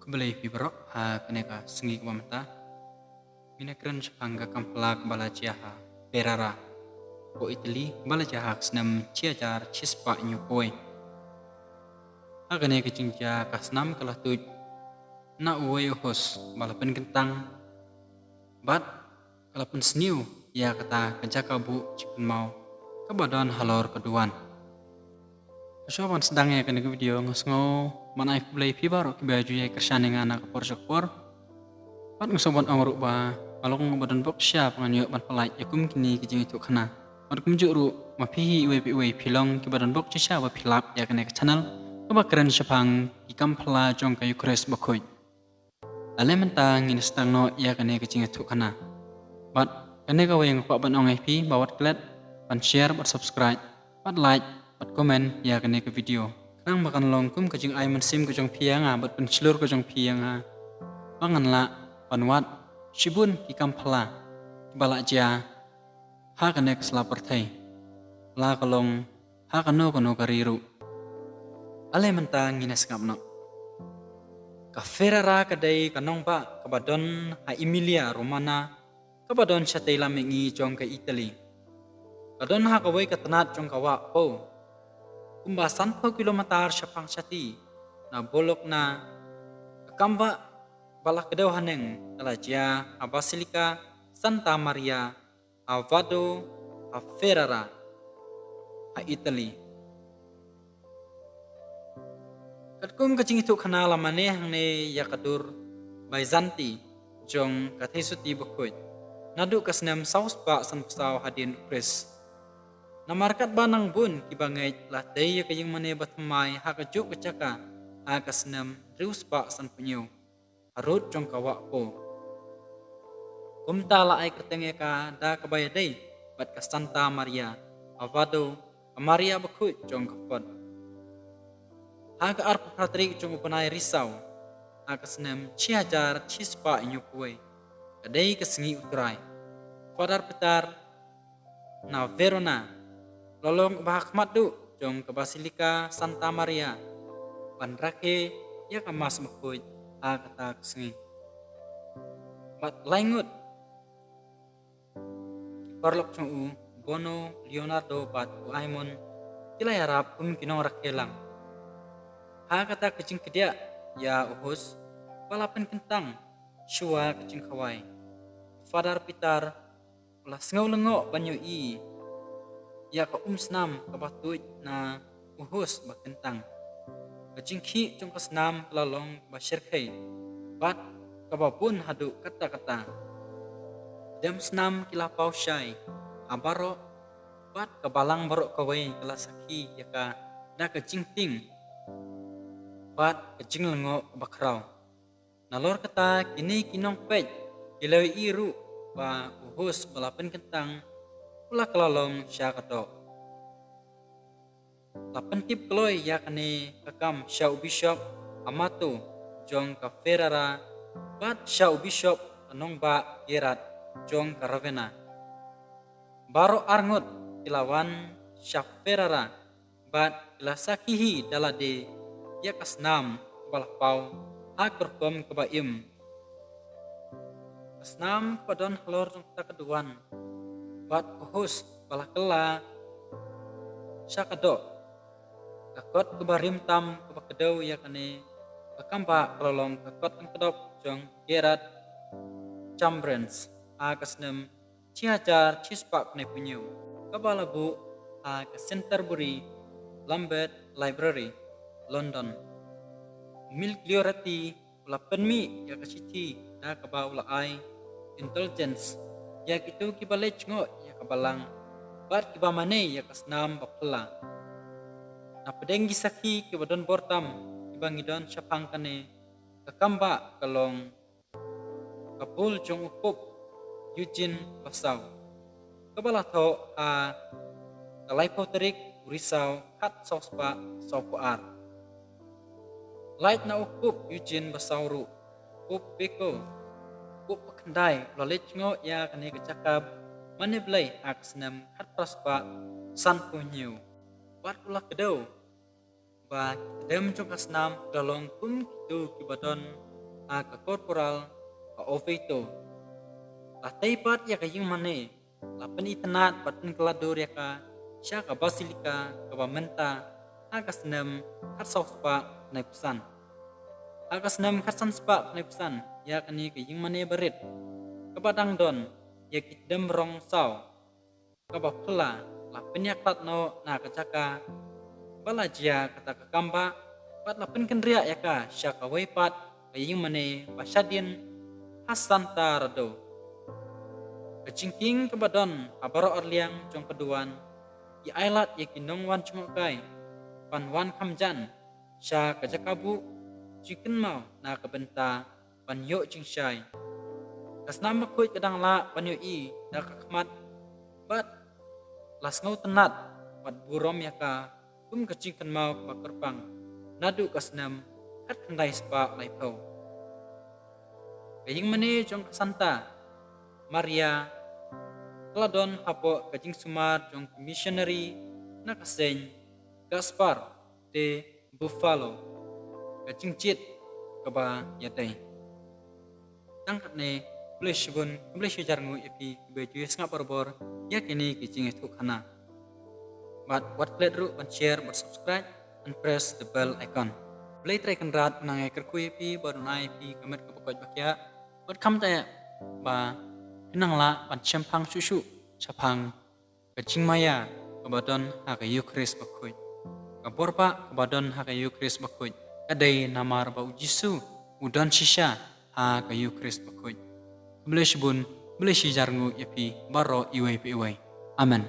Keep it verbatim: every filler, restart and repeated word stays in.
Khublei phi baroh ha kane ka sngi kaba mynta. Ngin ïa kren shaphang ka kam phylla kaba la jia ha Ferrara, ko Italy, kaba la jia ha ka snem shi hajar shispah hynñiewphew wei. Ha kane ka jingjia ka snam ka la tuid na uwei u host ba la pynkyntang bad ka la pynsniew ïa kata ka jaka buh jingkynmaw kaba don halor ka duwan. Shuwa ban sdang ïa kane ka video, nga sngew ban ai khublei phi baroh kiba ju ïai kyrshan ïa nga na ka por sha ka por. Bad nga sngew ban ong ruh ba nga long ba don bok shisha ba ngan ïoh ban pyllait ïa kum kine ki jingïathuhkhana. Bad kumjuh ruh ma phi hi iwei pa iwei phi long kiba don bok shisha ba phi lap ïa kane ka channel kaba kren shaphang ki kam phylla jong ka Eukharist Bakhuid. Lane mynta ngin sdang noh ïa kane ka jingïathuhkhana. Bad kane kawei nga kwah ban ong ïa phi ba wat klet ban share bad subscribe bad like bad comment ïa kane ka video, khnang ba kan long kum ka jingai mynsiem ka jong phi ïa nga bad pynshlur ka jong phi ïa nga ba ngan lah ban wad shibun ki kam phylla kiba la jia ha kane ka sla pyrthei, la ka long ha kano kano ka ri ruh. Ale mynta ngin ïa sngap noh. Ka Ferrara ka dei ka nongbah kaba don ha Emilia Romagna, kaba don shatei lam mihngi jong ka Italy. Ka don ha kawei ka tnat jong ka Wah Pho, kumba sanphew kilometer shaphang shati na Bologna. Ka kam bah ba la kdew haneng ka la jia ha Basilica Santa Maria Avado ha Ferrara ha Italy. Katkum ka jingïathuhkhana la mane hangne ïa ka dur Byzantine jong ka Theisotti Bakhuid naduh ka snem saw spah sanphew saw hadien u Khrist. Namar katba nang bun kiba ngeit la tei ïa ka ïingmane bathymmai ha kajuh ka jaka ha ka snem hynriew spah sanphew hynñiew harud jong ka Wah Pho. Kumta la ai kyrteng ïa ka da kaba ïadei bad ka Santa Maria Avado, ka Maria Bakhuid jong ka Phot. Ha ka arphew phra tarik jong u bnai Risaw ha ka snem shi hajar shispah hynñiewphew wei, ka dei ka sngi U Trai, Father Peter na Verona, la long uba ha khmat duh jong ka Basilica Santa Maria ban rakhe ïa ka Mass Bakhuid ha kata ka sngi. Bad lai ngut ki paralok jong u, Bono, Leonardo bad u Aymon, ki la ïarap kum ki nongrakhe lang. Ha kata ka jingkdiah ïa u host ba la pynkyntang shuwa ka jingkhawai, Father Peter u la sngew lyngngoh ban ïohi ïa ka umsnam kaba tuid na u host ba kyntang. Ka jingkhih jong ka snam ka la long ba shyrkhei bad kaba bun haduh katta katta. Dem snam ki la paw shai ha baroh bad ka balang baroh kawei ka la sakhi ïa ka da ka jingtieng bad ka jinglyngngoh kaba khraw. Nalor kata kine ki nongpeit ki la ïohi ruh ba u host ba la pynkyntang u la kylla long sha ka doh. La pyntip kloi ïa kane ka kam sha u Bishop Amato jong ka Ferrara bad sha u Bishop ka nongbah Gerard jong ka Ravenna. Baroh arngut ki la wan sha Ferrara bad ki la sakhi hi da lade ïa ka snam kaba la paw ha ka rukom kaba im. Ka snam kaba don halor jong kata ka duwan bad ka host ba la kylla sha ka doh. Ka kot kaba rim tam kaba kdew ïa kane ka kam bah ka la long ka kot lyngkdop jong Gerard Chambrens ha ka snem shi hajar shispah khyndai phew hynñiew, kaba la buh ha ka Canterbury Lambeth Library, London. U Miglioretti u la pynmih ïa ka shithi da kaba u la ai indulgence ïa kito kiba leit jngoh ïa ka balang bad kiba mane ïa ka snam ba phylla. Na pdeng ki sakhi kiba don bor tam kiba ngi don shaphang kane ka kam bah ka long ka bul jong u Pope Eugene basaw, kaba la thoh ha ka laiphew tarik u Risaw khatsaw spah sawphew ar. Lait na u Pope Eugene basaw ruh, Pope Pius, Pope ba khyndai, u la leit jngoh ïa kane ka jaka mane Blei ha ka snem khatphra spah sanphew hynñiew. Bad u la kdew ba ki dem jong ka snam ki la long kum kito kiba don ha ka korporal ka Oviedo. La tei pat ïa ka ïingmane, la pynitynnad bad pynkylla dur ïa ka sha ka basilika kaba mynta ha ka snem khatsaw spah khyndai phew san. Ha ka snem khatsan spah khyndai phew san, ïa kane ka ïingmane barit, kaba dang don ïa ki tdem rong saw, kaba phylla, la pynïakhlad noh na ka jaka ba la jia kata ka kambah, bad la pynkynriah ïa ka sha kawei pat ka ïingmane ba shadien ha Santa Rado. Ka jingkieng kaba don ha baroh arliang jong ka duwan, ki ailad ïa ki nongwan jngohkai ban wan kham jan sha ka jaka buh jingkynmaw na ka bynta ban ïoh jingshai. Ka snam bakhuid ka dang lah ban ïohi da ka khmat, bad la sngewtynnad bad burom ïa ka kum ka jingkynmaw kaba kyrpang naduh ka snem khatkhyndai spah laiphew. Ka ïingmane jong ka Santa Maria ka la don hapoh ka jingsumar jong ki missionary na ka Saint Gaspar de Buffalo, ka jingjied kaba ïadei. Tang katne, khublei shibun, khublei shihajar nguh ïa phi kiba ju ïa sngap barabor ïa kine ki jingïathuhkhana. Bad wat klet ruh ban share bad subscribe and press the bell icon. Blei Trai Kynrad un nang ïa kyrkhu ïa phi bad un ai ïa phi ka met kaba koit ba khiah, bad khamtam ba phin nang lah ban shemphang shuh shuh shaphang ka jingmaïa kaba don ha ka Ïukharist bakhuid. Ka bor ba kaba don ha ka Ïukharist bakhuid ka dei namar ba U Jisu u don shisha ha ka Ïukharist bakhuid. Khublei shibun, khublei shihajar nguh ïa phi baroh iwei pa iwei. Amen.